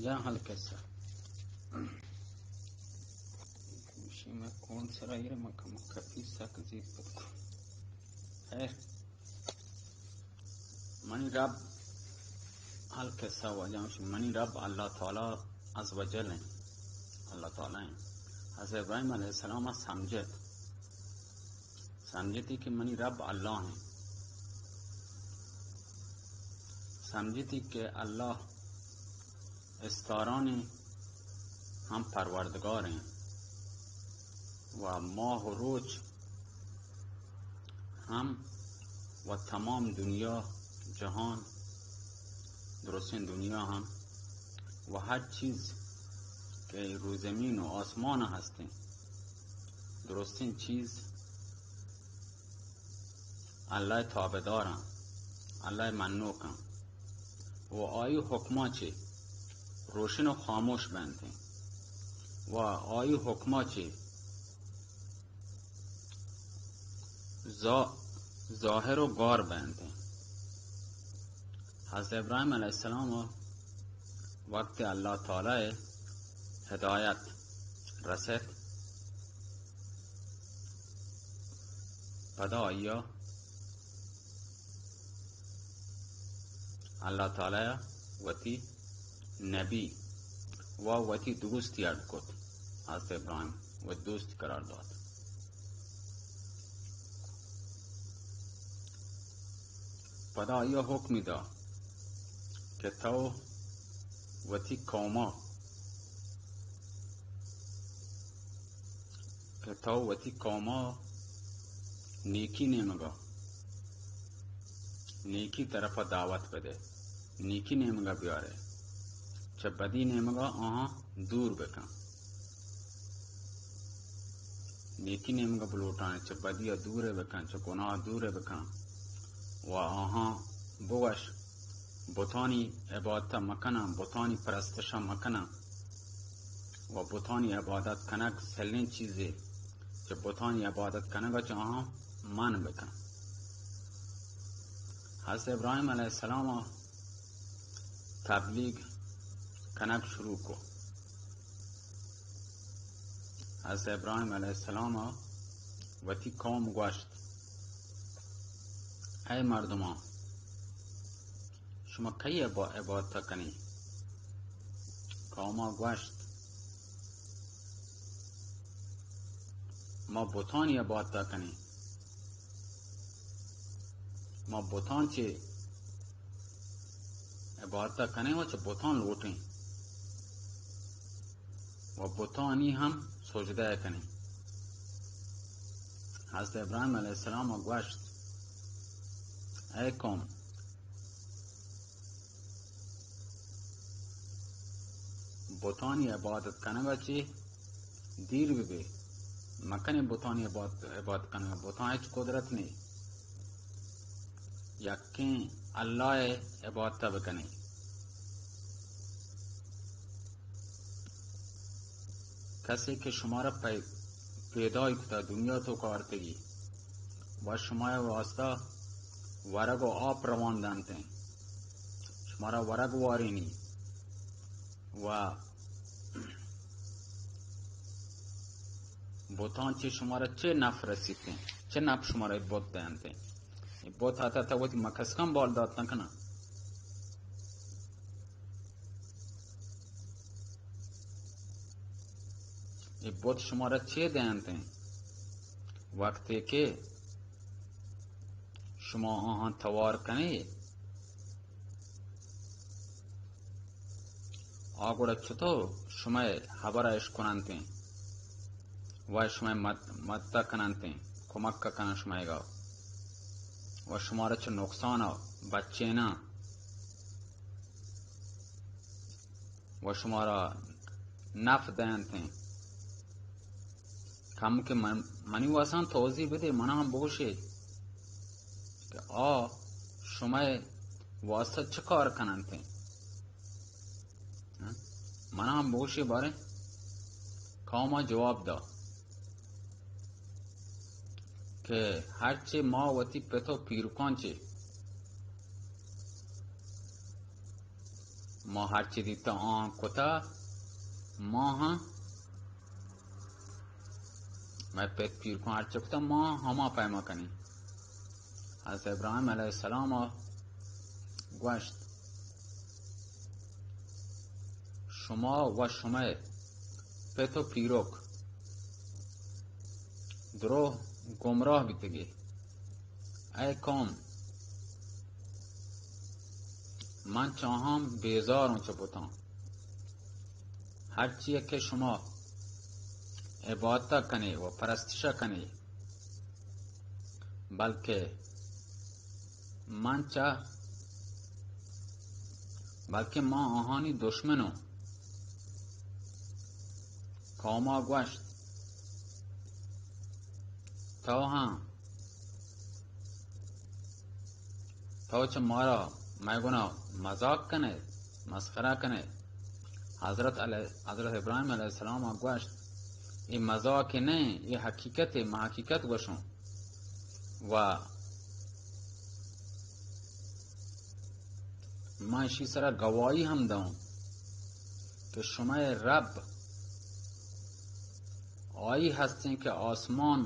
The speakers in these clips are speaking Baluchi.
جان حال کسا؟ گوشی میں کون سرا ایر، میں کم کپی سک زیر پد کو۔ خیر، منی رب، حال کسا واجہ گوشی، منی رب اللہ تعالی عز و جل ہیں، اللہ تعالی ہیں۔ حضرت ابراہیم علیہ السلام سمجھت، سمجھتی کہ منی رب اللہ ہیں، سمجھتی کہ اللہ استارانی ہم پروردگار ہیں و ماہ و روچ ہم و تمام دنیا، جہان، درستیں دنیا ہم و ہر چیز کہ رو زمین و آسمان ہستیں، درستیں چیز اللہ تابعداراں، اللہ منوکاں و آئی حکما چے روشن و خاموش بنتیں و آئی حکما چے ظا-، ظاہر و گار بنتیں۔ حضرت ابراہیم علیہ السلام وقت اللہ تعالی ہدایت رسیت، پدا آئیا اللہ تعالی وتی نبی و وتی دوستی اڈ کت، حضرت ابراہیم و دوست قرار دات۔ پدا آئیا حکمی دا کہ تو وتی قوما، کہ تو وتی قوما نیکی نیمگا، نیکی طرفا دعوت بدے، نیکی نیمگا بیارے، چہ بدی نیمگا آہاں دور بکن۔ نیکی نیمگا بلوٹانے، چہ بدیا دورے بکن، چہ گناہ دورے بکن و آہاں بگوش، بتانی عبادتا مکناں، بتانی پرستشا مکناں و بتانی عبادت کنگ سلیں چیزے، چہ بتانی عبادت کنگا چہ آہاں من بکن۔ حضرت ابراہیم علیہ السلام تبلیغ کنگ شروع کو۔ حضرت ابراہیم علیہ السلام وتی قوم گوشت، اے مردمان، شما کئی عبا-، عبادت کنی؟ قوما گوشت، ما بتانی عبادت کنی۔ ما بتان چے عبادت کنیں و چہ بتان لوٹیں و بتانی ہم سجدہ کنیں۔ حضرت ابراہیم علیہ السلام گوشت، اے قوم، بتانی عبادت کنگا چے دیر ببے، مکنے بتانی عبادت، عبادت کنگا، بتان ہچ قدرت نے، یکیں اللہ عبادت بکنے۔ کسے کہ شمارا پی-، پیدائی کتا، دنیا توکا آرتگی و شمارا واسطہ ورگ و آپ روان دنتیں، شمارا ورگ وارینی و بتان چے شمارا چے نف رسیتیں، چے نف شمارا بت دینتیں؟ اے بت حتی تا وتی مکسکاں بال دات نہ کناں۔ اے بت شمارا چے دینتیں؟ وقتے کہ شما آہاں توار کنے، آ گڑا چتو شمئے ہبرا اشکننتیں و شمئے مد-، مدتا کننتیں، کمکا کنن شمئیگا و شمارا چہ نقصانا بچیناں و شمارا نف دینتیں۔ کم کہ من، منی واساں توضیح بدے، منا ہم بگوشے کہ آ شمئے واسطہ چہ کار کننتیں؟ ہاں؟ منا ہم بگوشے باریں۔ قوما جواب دا کہ ہرچے ما وتی پت و پیرکان چے ما ہرچی دیتا آن کتا، ما ہاں، مئے پت پیرکاں ہرچی کتا، ما ہما پیما کنیں۔ حضرت ابراہیم علیہ السلام گوشت، شما و شمئے پت و پیرک دروہ گمراہ بیتگی۔ اے قوم، من چہ آہاں بیزاروں چہ بتاں۔ ہرچی کہ شما عبادت کنے و پرستش کنے، بلکہ من چہ، بلکہ ما آہانی دشمنوں۔ قوما گوشت، تو ہاں، تو چہ مارا مئے گنا مذاق کنے، مسخرہ کنے۔ حضرت علیہ، حضرت ابراہیم علیہ السلام گوشت، اے مذاق نہ، اے حقیقت، ما حقیقت گوشوں۔ و من اشی سرا گواہی ہم دوں کہ شمئے رب آئی ہستیں کہ آسمان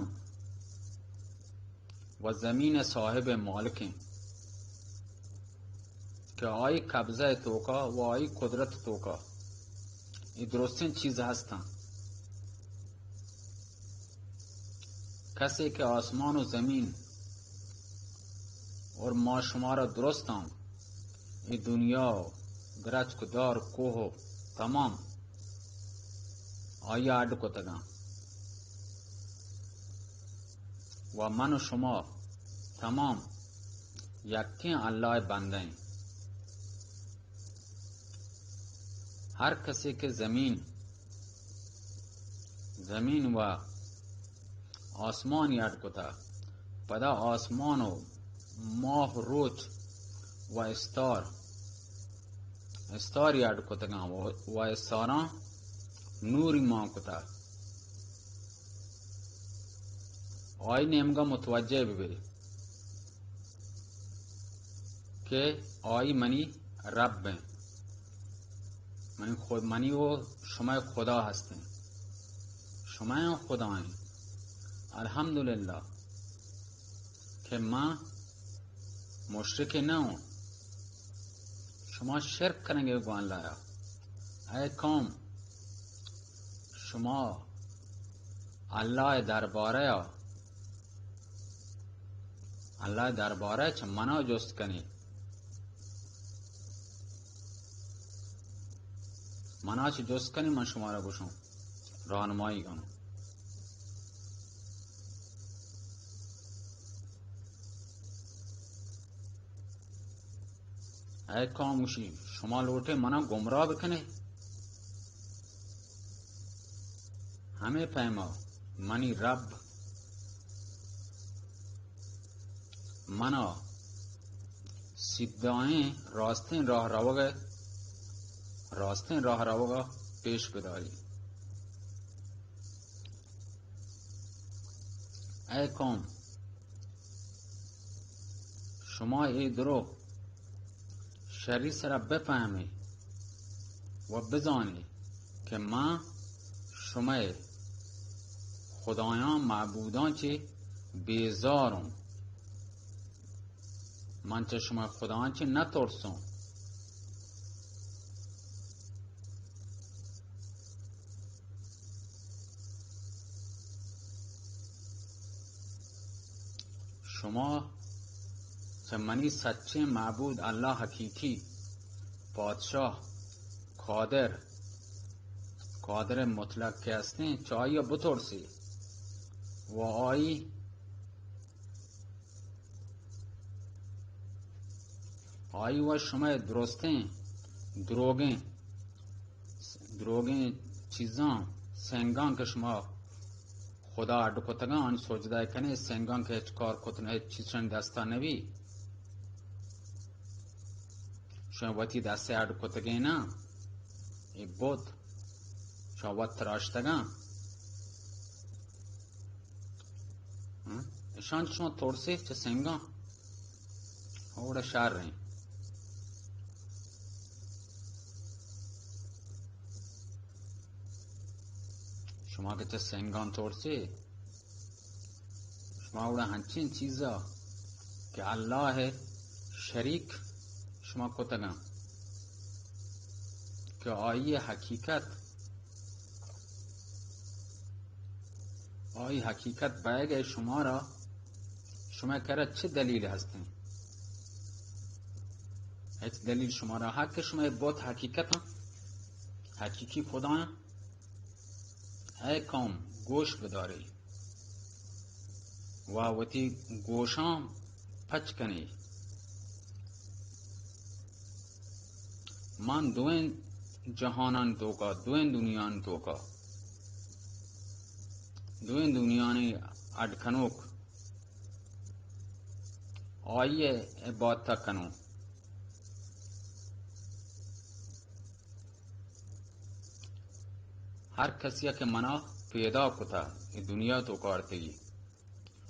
و زمین صاحب مالکیں، کہ آئی قبضہ توکا و آئی قدرت توکا اے درستیں چیز ہستاں۔ کسے کہ آسمان و زمین اور ما شمارا درستاں، اے دنیا و درچک و دار و کوہ و تمام آئی اڈ کتگاں۔ و من و شما تمام یکیں اللہ ءِ بندہ ایں۔ ہر کسے کہ زمین، زمین و آسمانی اڈ کتا، پدا آسمان و ماہ و روچ و استار، استاری اڈ کتگاں و، و استاراں نوری مان کتا۔ آئی نیمگا متوجہ ببے کہ آئی منی رب ایں، منی خود، منی و شمئے خدا ہستیں، شمئے خدا ایں۔ الحمدللہ کہ ما مشرک نہ اوں۔ شما شرک کنگے گوں اللہ ءَ۔ اے قوم، شما اللہ ءِ دربارہ ءَ، اللہ ءِ دربارہ ءَ چہ منا جست کنی۔ منا چہ جست کنی، من شمارا گوشوں، راہنمائی کنوں۔ اے قوم، گوشی، شما لوٹے منا گمراہ بکنے؟ ہمے پیما منی رب منا سیدھائیں راستیں راہ روگ ءَ، راستیں راہ روگ ءَ پیش بداری۔ اے قوم، شما اے درو شری سرا بفہمے و بزانے کہ من شمئے خدایاں، معبوداں چہ بیزار اوں۔ من چہ شمئے خدایاں چہ نہ ترسوں۔ شما چہ منی سچیں معبود اللہ حقیقی، پادشاہ، قادر، قادر مطلق کہ ہستیں، چہ آئی ءَ بترسے و آئی، آئی و شمئے درستیں دروگیں، دروگیں چیزاں، سنگاں کہ شما خدا اڈ کتگاں، آنی سجدہ کنے، سنگاں کہ ہچ کار کت نہ، ہچ چیز شانی دستا نبی۔ شما وتی دستے اڈ کتگیں نا، اے بت شما وت تراشتگاں۔ ہاں؟ اشان شما ترسے چہ سنگاں؟ اوڑا شر ایں۔ شما کہ چہ سنگاں ترسے، شما گڑا ہنچیں چیزا کہ اللہ ءِ شریک شما کتگاں، کہ آئی ءِ حقیقت، آئی حقیقت بئیگ ءَ شمارا، شمئے کرا چہ دلیل ہستیں؟ ہچ دلیل شمارا حق کہ شمئے بت حقیقتاں، حقیقی خدایاں؟ اے قوم، گوش بدارے و وتی گوشاں پچ کنے۔ من دوئیں جہانانی توکا، دوئیں دنیانی توکا، دوئیں دنیانی اڈ کنوک، آئی ءِ عبادت کنوں۔ ہر کسی ءَ کہ منا پیدا کتا، اے دنیا توکا آرتگی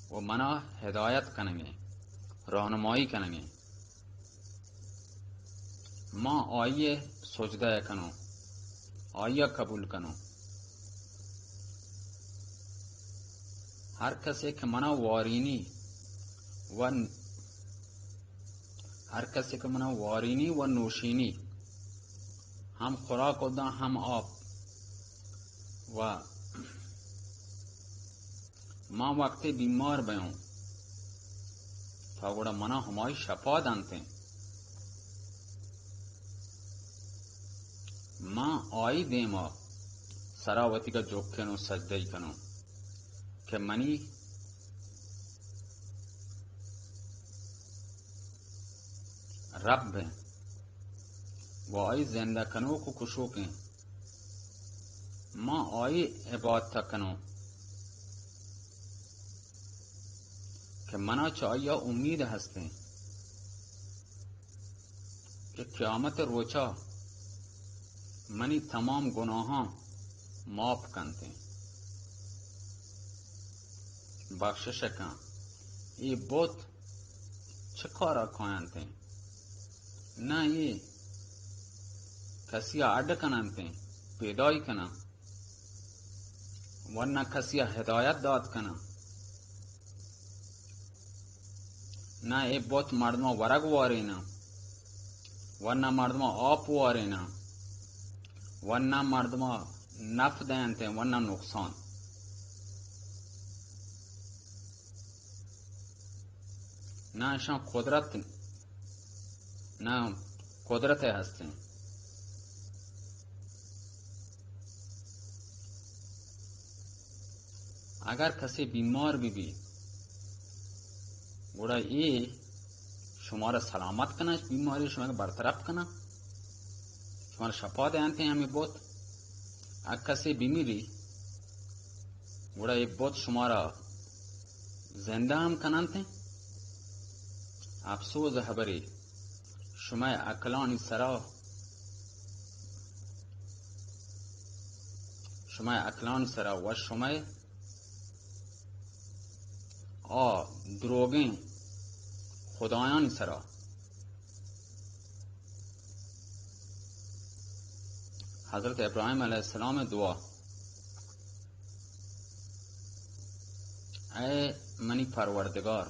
و منا ہدایت کنگیں، راہنمائی کنگیں، ما آئی ءِ سجدہ ءَ کنوں، آئی ءَ قبول کنوں۔ ہر کسے کہ منا وارینی و ہر کسے کہ منا وارینی و نوشینی، ہم خوراک و داں ہم آپ، و ما وقتے بیمار بیوں، تا گڑا منا ہمائی شفا دنتیں۔ ما آئی دیما سرا وتیگا جک کنوں، سجدہ ای کنوں کہ منی رب ایں و آئی زندہ کنوک و کشوک ایں۔ ما آئی عبادت کنوں کہ منا چہ آئی ءَ امید ہستیں کہ قیامت روچا منی تمام گناہاں معاف کنتیں، بخشش کن۔ اے بت چہ کارا کاینتیں؟ نہ اے کسی ءَ اڈ کننتیں، پیدائی کناں، ورنہ کسی ءَ ہدایت دات کناں۔ نہ اے بت مردماں ورگ واریناں، ورنہ مردماں آپ واریناں، ورنہ مردماں نف دینتیں، ورنہ نقصان۔ نہ اشاں قدرت، نہ قدرت ہستیں۔ اگر کسے بیمار بہ بی، گڑا اے شمارا سلامت کناں، بیماری شما برطرف کناں، شمارا شفا دینتیں ہمے بت۔ اگر کسے بمیری، گڑا اے بت شمارا زندہ ہم کننتیں۔ افسوز ہبرے، شمئے عقلانی سرا، شمئے عقلانی سرا و شمئے آ دروگیں خدایانی سرا۔ حضرت ابراہیم علیہ السلام دعا، اے منی پروردگار،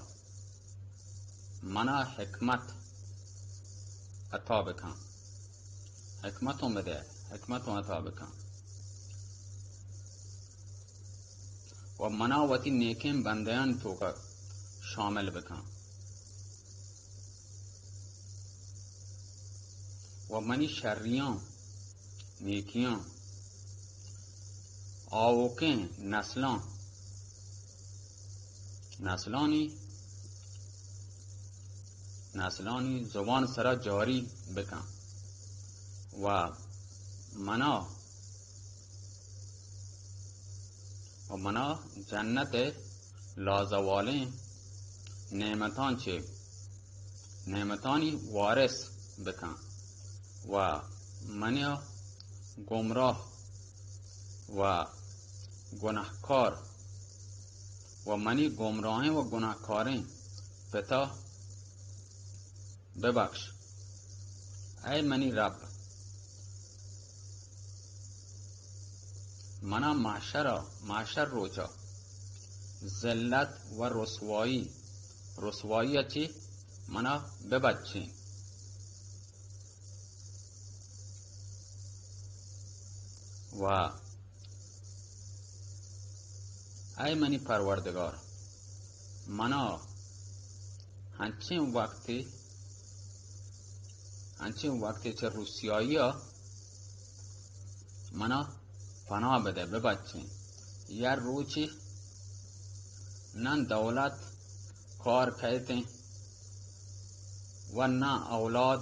منا حکمت عطا بکن، حکمتوں بدے، حکمتوں عطا بکن، و منا وتی نیکیں بندیانی توکا شامل بکن، و منی شریاں نیکیاں آؤکیں نسلاں، نسلانی، نسلانی زبان سرا جاری بکن و منا، و منا جنت لازوالیں نعمتاں چہ نعمتانی وارث بکن و منی گمراہ و گناہکار و منی گمراہیں و گناہکاریں پتا ببخش۔ اے منی رب، منا محشر ءَ، محشر روچ ءَ ذلت و رسوائی، رسوائی ءَ چہ منا ببچیں۔ و اے منی پروردگار، منا انچیں وقتے، انچیں وقتے چہ رسوائی ءَ منا پناہ بدے، ببچیں۔ یا روچے نہ دولت کار کئیتیں و نہ اولاد،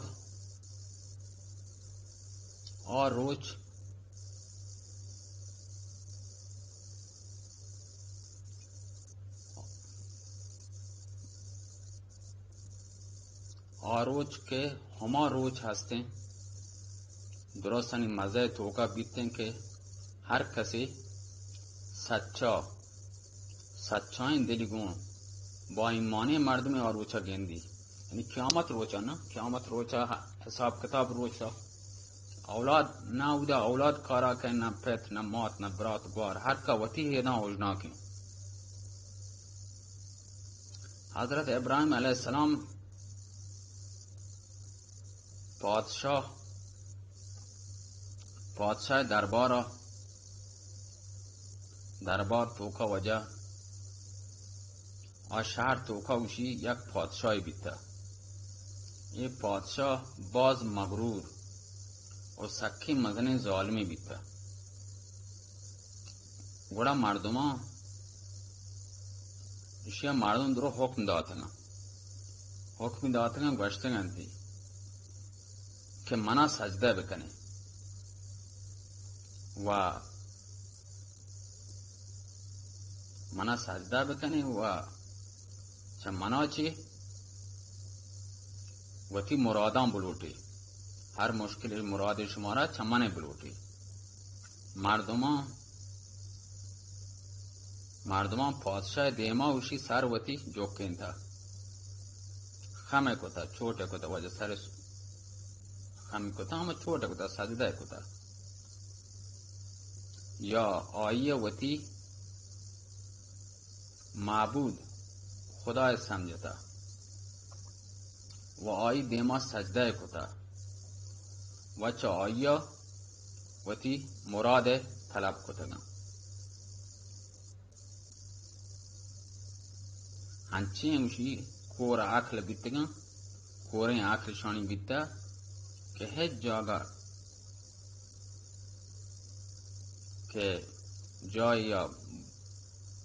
آ روچ، آ روچ کہ ہما روچ ہستیں، درستانی مزہ توکا بیتیں کہ ہر کسے سچا، سچائیں دلی گوں با ایمانیں مردمے آ روچا گندی۔ یعنی قیامت روچا نا، قیامت روچا حساب کتاب روچا اولاد نہ اودا اولاد کارا کئے، نہ پت، نہ مات، نہ برات، گوار، ہر کا وتی ہیداں اوژناکیں۔ حضرت ابراہیم علیہ السلام پادشاہ، پادشاہ دربار، دربار توکا وجہ آ شہر توکا گوشی یک پادشاہی بیتا۔ اے پادشاہ باز مغرور و سکیں مزنیں ظالمی بیتا۔ گڑا مردماں، ایشی ءَ مردم درو حکم داتگاں، حکم داتگاں، گوشتگ انتی کہ منا سجدہ بکنیں و منا سجدہ بکنیں و چہ منا چی وتی مراداں بلوٹی، ہر مشکل مراد شمارا چہ من بلوٹی۔ مردماں، مردماں پادشاہ دیما اوشی سر وتی جوکینتا، خم کتا، چوٹ کتا، وجہ سر خم کتا، ہم چوٹ کتا، سجدہ کتا۔ یا آئی وتی معبود خدائے سمجھتا و آئی دیما سجدہ کتا و چہ آئی وتی مراد طلب کتگاں۔ ہنچیں گوشی کور عقل بیتگاں، کوریں عقل شانی بیتا کہ ہچ جاگہ کہ جای یا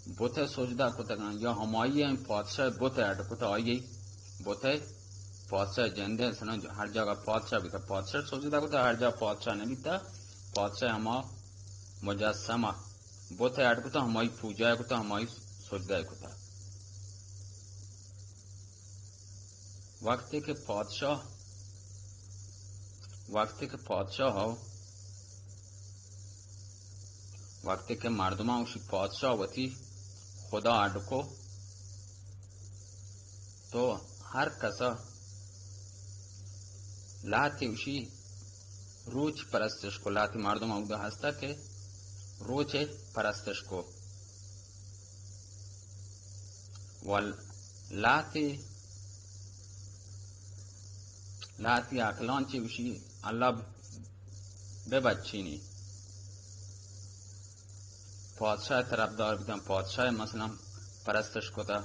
بت سجدہ کتگاں یا ہمائی پادشاہ بت اڈ کتا، آئی بت پادشاہ جندے سنا ہر جاگہ پادشاہ بیتا، پادشاہ سجدہ کتا، ہر جا پادشاہ نبیتا، پادشاہ ہما مجسمہ بت اڈ کتا، ہمائی پوجا کتا، ہمائی سجدہ کتا۔ وقتی کہ پادشاہ، وقتی کہ پادشاہ ہو، وقتی کہ مردماں اوشی پادشاہ وتی خدا اڈ کو، تو ہر کسا لہتے اوشی روچ پرستش کو، لہتے مردم اودا ہستا کہ روچ پرستش کو۔ و لہتے، لہتے عقلان چی اوشی اللہ بہ بچینی۔ پادشاہ طرفدار بیتن، پادشاہ مثلاً پرستش کتا۔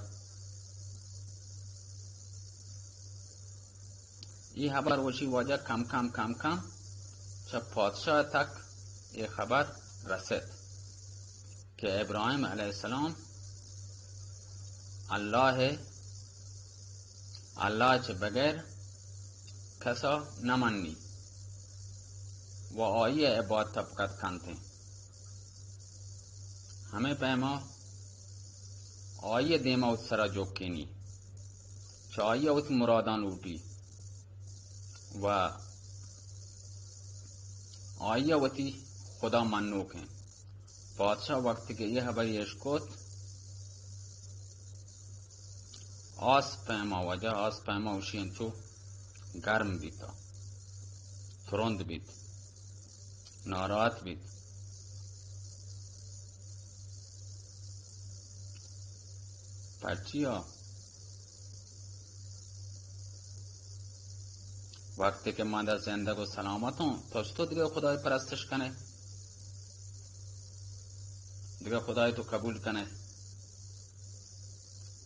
ای خبر وشی واجہ کم کم کم کم چہ پادشاہ تک ای خبر رسیت کہ ابراہیم علیہ السلام اللہ، اللہ چہ بغیر کسا نہ منی و آئی عبادت فقط کنتے۔ ہمے پیما آئی دیما وت سرا جوکینی، چہ آئی وتی مراداں لوٹی و آئی وتی خدا منوکیں۔ پادشاہ وقتی کہ یہ خبری اشکت، آس پیما وجہ، آس پیما اوشی انچو گرم بیتا، ترند بیت، ناراحت بیت۔ پرچیا؟ وقتی کہ من در زندگ و سلامت ہوں، تو چطور دگہ خدای پرستش کنے؟ دگہ خدای تو قبول کنے؟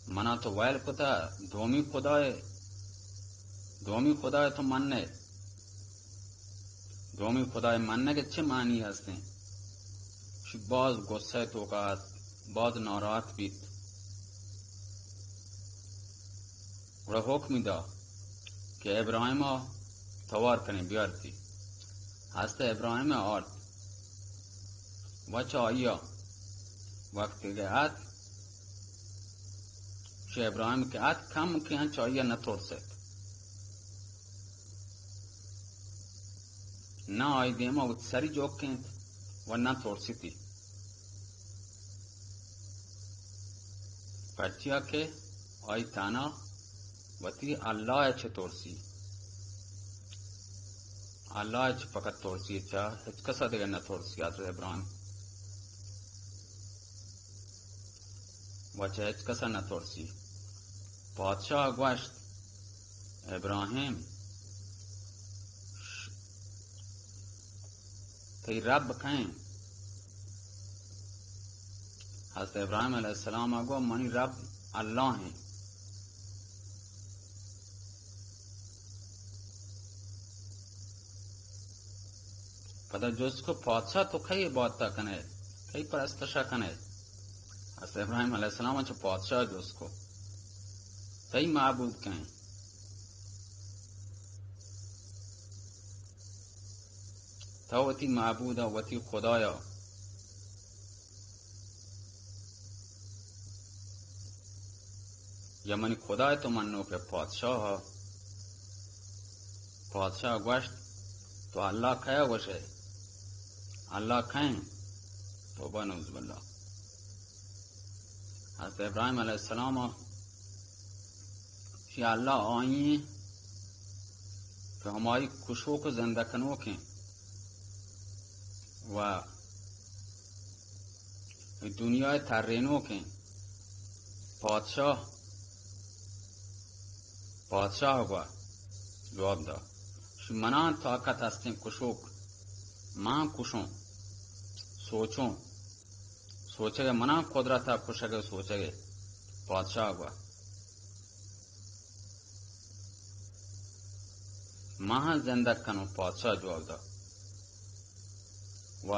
منا تو ویل کتا، دومی خدای، دومی خدای تو مننے۔ دومی خدای منگ چه معنی ہستیں؟ شی باز غصہ توکا ات، باز ناراحت بیت۔ گڑا حکمی دا کہ ابراہیم ءَ توار کنیں، بیارتی۔ ہست ابراہیم ءَ آرت۔ و چہ آئی ءَ وقتی کہ ات، چہ ابراہیم کہ ات، کم کہ انچ آئی ءَ نہ ترست۔ نہ آئی دیما وت سری جوک انت و نہ ترسیتی۔ پرچیا کہ آئی تانا وتی اللہ ءَ چہ ترسی۔ اللہ ءَ چہ فقط ترسی، چہ ہچ کسا دگہ نہ ترسی۔ حضرت ابراہیم و چہ ہچ کسا نہ ترسی۔ پادشاہ گوشت، ابراہیم، تئی رب کئیں؟ حضرت ابراہیم علیہ السلام ءَ گو، منی رب اللہ ہیں۔ پدا جست کو، پادشاہ تو کئی عبادت کنے، کئی پرستش کنے؟ حضرت ابراہیم علیہ السلام چہ پادشاہ جست کو، تئی معبود کئیں؟ تو وتی معبود ءَ، وتی خدایا، یا منی خدای تو منو کہ پادشاہ؟ پادشاہ گوشت، تو اللہ کیا گوشے؟ اللہ کئیں؟ توبہ نعوذ باللہ۔ حضرت ابراہیم علیہ السلام ءَ چی اللہ آئی کہ ہمائی کشوک و زندہ کنوکیں و دنیا ترینوکیں۔ پادشاہ، پادشاہ گوا جواب دا، شی منان طاقت ہستیں کشوک، من کشوں، سوچوں، سوچگ ءَ منان قدرت ءَ کشگ ءَ سوچگ ءَ۔ پادشاہ گوا من ہم زندگ کنوں، پادشاہ جواب دا، و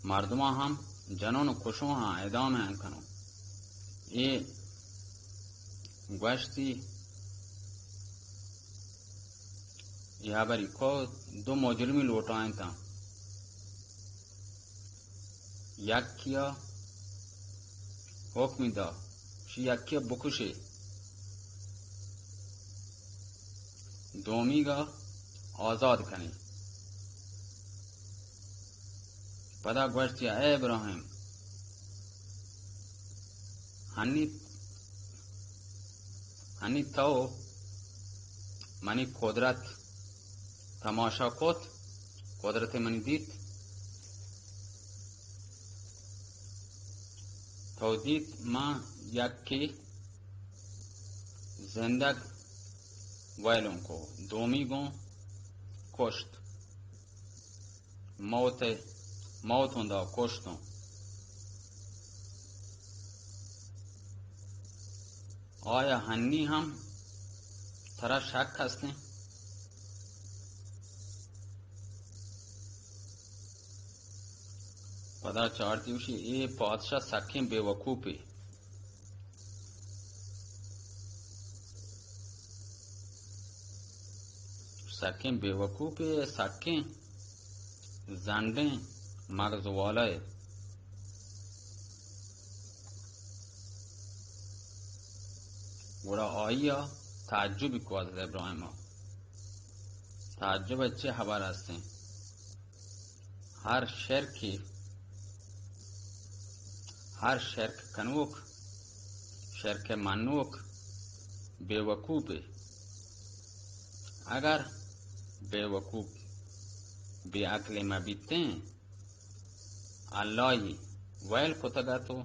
مردماں ہم جنوں و کشوں ہاں ادامہ ہم کنوں۔ اے گوشتی، اے ہبری کو دو مجرمی لوٹائینتاں۔ یکیا حکمی دا، شی یکیا بکشے، دومیگا آزاد کنے۔ پدا گوشتی، اے ابراہیم، ہنی، ہنی تو منی قدرت تماشا کت، قدرت منی دیت، تو دیت من یکے زندگ ویلوں کو، دومی گوں کشت، موت، موت ہوں دا کشتوں۔ آیا ہنی ہم ترا شک ہستیں؟ پدا چارتی گوشی، اے پادشاہ سکیں بے وقوفے، سکیں بے وقوفے، سکیں زنڈیں مغز والے۔ گڑا آئی ءَ تعجب کو حضرت ابراہیم ءَ۔ تعجب ءِ چے خبر ہستیں؟ ہر شرکے، ہر شرک کنوک، شرک منوک بے وقوفے۔ اگر بے وقوف، بے عقلے مہ بیتیں، اللہی ویل کتگ ات و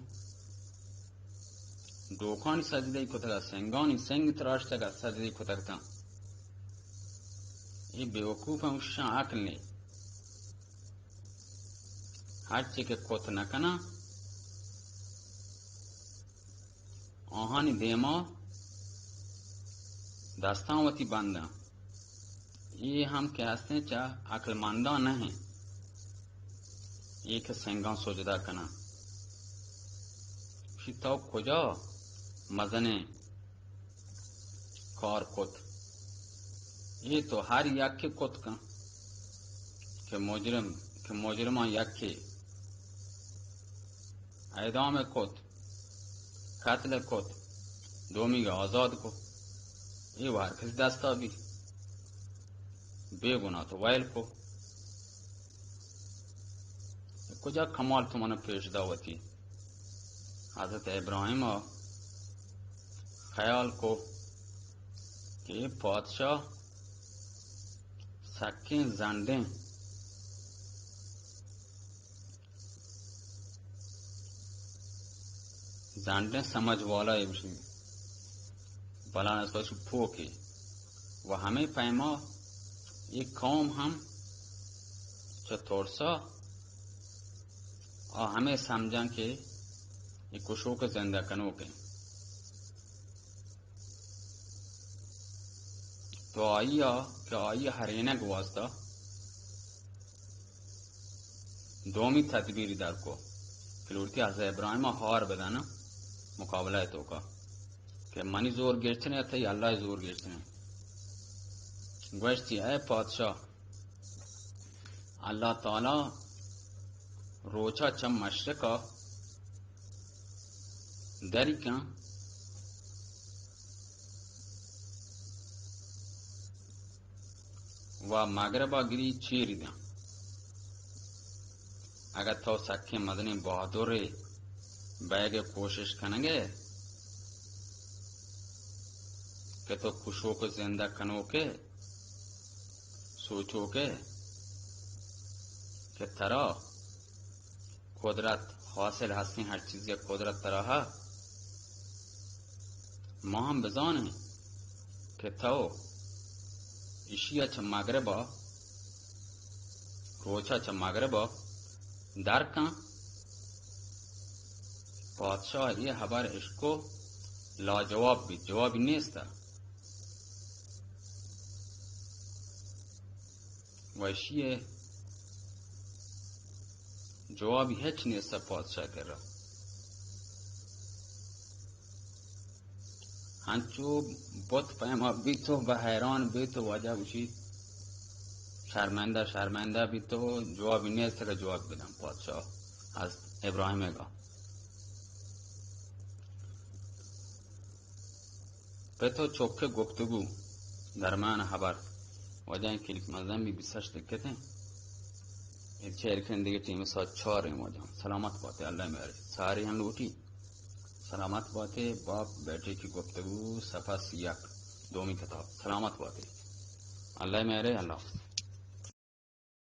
ڈوکانی سجدہ کتگ، سنگانی سنگ تراشتگ، سجدہ کتگ تاں۔ اے بیوقوف اَنت، اشاں عقل نے۔ ہرچی کہ کت نہ کناں، آہانی دیما دستاں وتی بنداں۔ اے ہم کہ ہستیں چہ عقلمنداں نہ ایں، اے کہ سنگاں سجدہ کناں۔ شی تو کجا مزنیں کار کت؟ اے تو ہر یکے کت کن کہ مجرم، کہ مجرماں یکے اعدام کت، قتل کت، دومیگ آزاد کت، اے وار کسی دستا بی، بے گناہ تو ویل کو۔ کجا کمال تو من پیش دا وتی؟ حضرت ابراہیم خیال کو کہ پادشاہ سکیں زنڈیں، زنڈیں سمجھ والا اے، گوشی بلاں از پسو پوکے و ہمے پیما اے قوم ہم چہ ترسا آ ہمے سمجھاں کہ اے کشوک زندہ کنوک ایں۔ تو آئی ءَ کہ آئی ءَ ہرینگ واسطہ دومی تدبیری در کو کہ لوٹی حضرت ابراہیم ءَ ہار بدانا مقابلہ ءِ توکا کہ منی زور گیشتر ایں، تئی اللہ ءِ زور گیشتر ایں۔ گوشتی، اے پادشاہ، اللہ تعالی روچا چہ مشرقا دری کن و مغربا گری چیری داں۔ اگہ تو سکیں مزنیں بہادرے بئیگ ءِ کوشش کنگ ئے کہ تو کشوک ءُ زندہ کنوک ئے، سوچوک ئے کہ ترا قدرت حاصل ہستیں، ہر چیزے قدرت ترا ہا۔ ما ہم بزانیں کہ تو ایشی ءَ چہ مغرب ءَ، روچ ءَ چہ مغرب ءَ در کن۔ پادشاہ اے ہبر اشکو، لاجواب بیت، جوابی نیست۔ و ایشی ءِ جوابی ہچ نیست پادشاہ کرا۔ ہنچو بت پیما بیت و بہ حیران بیت و واجہ گوشیت، شرمندہ، شرمندہ بیت و جوابی نیست کہ جواب بدن پادشاہ از ابراہیم گا۔ پت و چک ءِ گفتگو، درمیان ہبر۔ واجہ اے کلک مزن بی، بیست ہشت دقیقہ ایں۔ اے چیر کن دگہ ٹیم ساعت چار ایں واجہ۔ سلامت باتے، اللہ مہر۔ سارے ہم لوٹی۔ سلامت باتے، باپ بیٹے کی گفتگو، صفحہ سی یک، دومی کتاب۔ سلامت باتے۔ اللہ مہر، اللہ حافظ۔